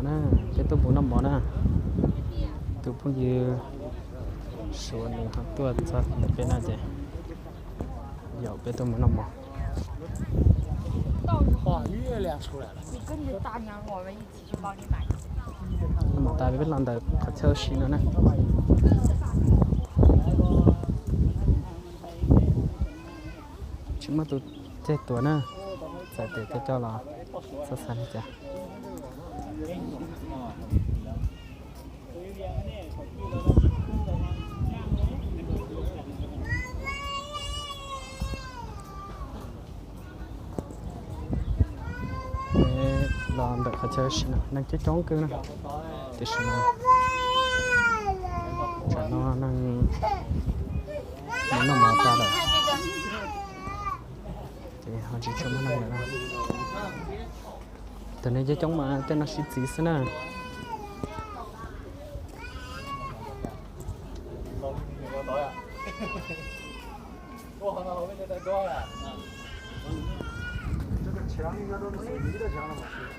Na, peb tuaj mus noj mov na. Tus phooj ywg Suav nws ho tuaj txog ntawm peb no ces yaum peb tuaj mus noj mov. Noj mov tas peb los ntawm qhov chaw ua si no na. Tsis muaj tus ceg tuav na, txawm tias coj coj los txhob xav li cas. Los ntawm qhov chaw ua si no neeg coob coob kawg na, tiam sis mas tsam no neeg mus noj mov tas lawm ces ho tsis tshua muaj neeg lawm na. Tus neeg coob coob mas tej no sib txiv xwb na.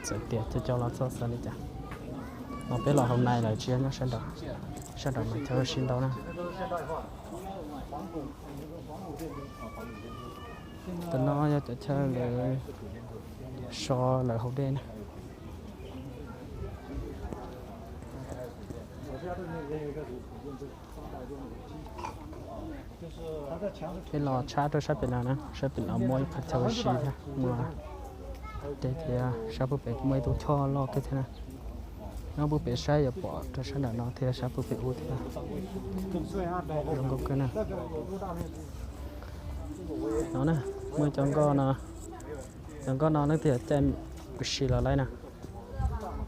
Txawm tias coj coj los txhob xav li cas. No peb los hauv nais lawm tsis yog nyob sab nraud. Sab nraud mas chaw ua si ntau na. Tus no yog cov chaw lawv so lawv haus dej na. Peb los tshab rau sab pem no na, sab pem no muaj ib qhov chaw ua si thiab, muaj dej thiab, sab pem muaj ib tug choj loj kawg thiab na. Nyob pem saib yuav pom rau sab nram no thiab sab pem ub thiab. Zoo nkauj kawg na. No na, muaj cov nkoj no, cov nkoj no leej twg caij ua si los laib na,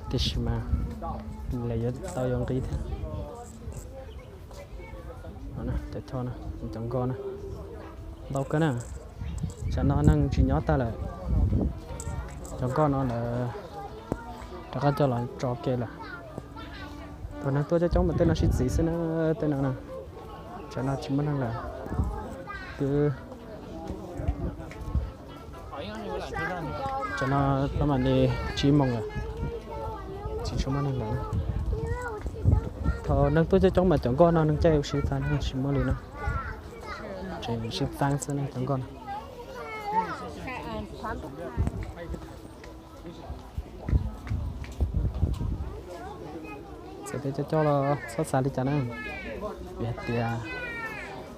tiam sis mas lawv yuav tau yuav nqi thiab. Cov choj, cov nkoj na, ntau kawg na. Tsam no neeg tsis nyob tag lawm, cov nkoj no lawv rov qab coj los tso ke lawm. Thaum neeg tuaj coob coob mas tej no sib txiv xwb na, tej no na. Tsam no tsis muaj neeg lawm, twb tsam no tau mam li tsib moos lawm, tsis tshua muaj neeg lawm. Thaum neeg tuaj coob coob mas cov nkoj no neeg caij ua si tag, neeg tsis muaj li na, tseem sib txeeb xwb na cov nkoj no. Txawm tias coj coj los txhob xav li cas na, vim hais tias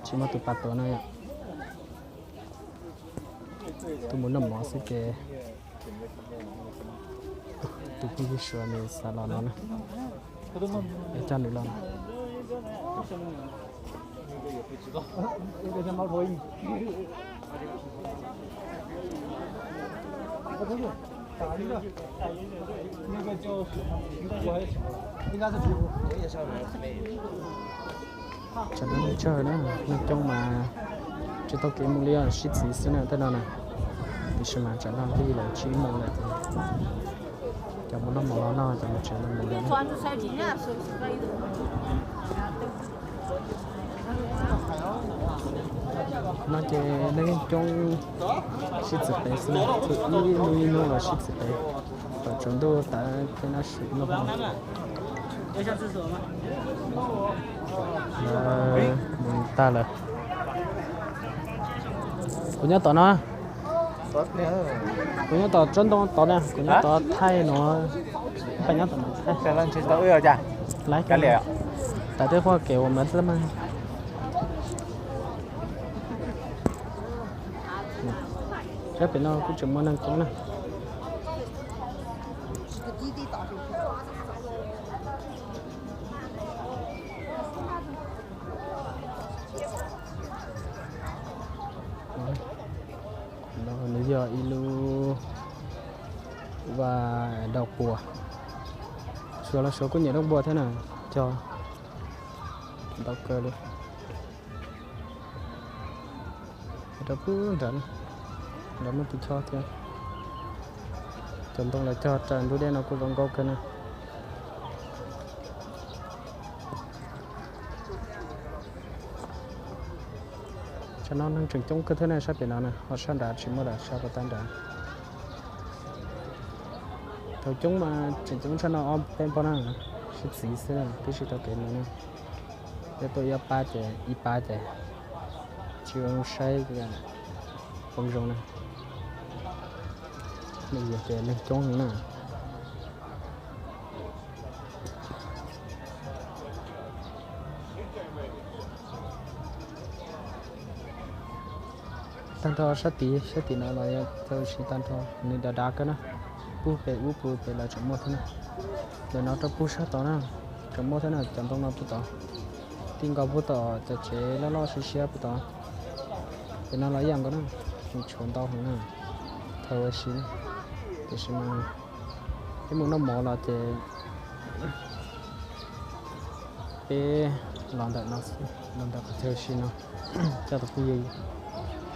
tsis muaj tus pab tuav na yom. Tuaj mus noj mov xwb ces tus phooj ywg Suav nws xav los no na, es coj nws los no. Tsam no neeg tsawg na, neeg coob mas tsis tau kev mus li, sib txiv xwb na tej no na. Tiam sis mas tsam no li lawm tsib moos lawm, cov mus noj mov los noj, cov mus tsev los mus lawm. No ces neeg yeej coob sib txiv pem xwb na, txhua ib hnub ib hnub los sib txiv pem, kom tsaus ntuj tas thiaj noj su noj. Mus tag lawm. Kuv nyob tom no, kuv nyob tom tsob ntoo tod na, kuv nyob tod thaij no, peb nyob tom no thaij. Laiv, tas twb quaj kev uas mas txaj mas. Sab pem no kuj tseem muaj neeg coob na. No nws yog ib lub vaj dau quas. Suav los Suav kuj nyiam dau quas thiab na, cog ntau kawg li. Rau pub nrad, nrad muaj tus choj thiab. Cov ntoo lawv cog raws ntug dej no kuj zoo nkauj kawg na. Tsam no neeg tseem coob kawg thiab na, sab pem no na, ho sab nrad tsis muaj lawm, sab puas tab nrad. Thaum coob mas tseem coob tshaj no ob peb npaug na, sib txiv xwb, twb tsis tau kev mus na. Yog tuaj ib pab ces ib pab ces tsis zoo saib, pom zoo na. Nws yog tias neeg coob heev na. Tag nrho sab tid, sab tim no los yog thawj ua si tag nrho, nws dav dav kawg na. Pub pem ub pem pem los tseem muaj thiab na. Ntawm no rau pub sab tod na, tseem muaj thiab na, cov ntoo no pub tod. Tij nkaus pub tod, cov tsev loj loj siab siab pub tod. Pem no los ib yam nkaus na, nws tshuav ntau heev na, thawj ua si. Tiam sis mas peb mus noj mov los ces peb los ntawm no xwb, los ntawm qhov chaw ua si no, coj tus phooj ywg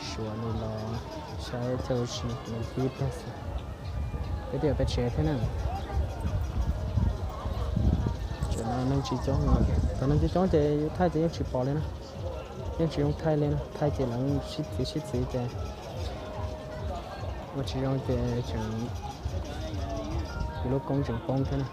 Suav nws los saib chaw ua si nws tib pliag xwb. Peb twb yuav peb tsev thiab na. Tseem no neeg tsis coob, thaum neeg coob coob ces yus thaij ces yeej tsis pom li na, yeej tsis zoo thaij li na, thaij ces lawv sib txiv sib txiv ces ua tsis zoo ces tseem, yus lub koob tseem poob thiab na.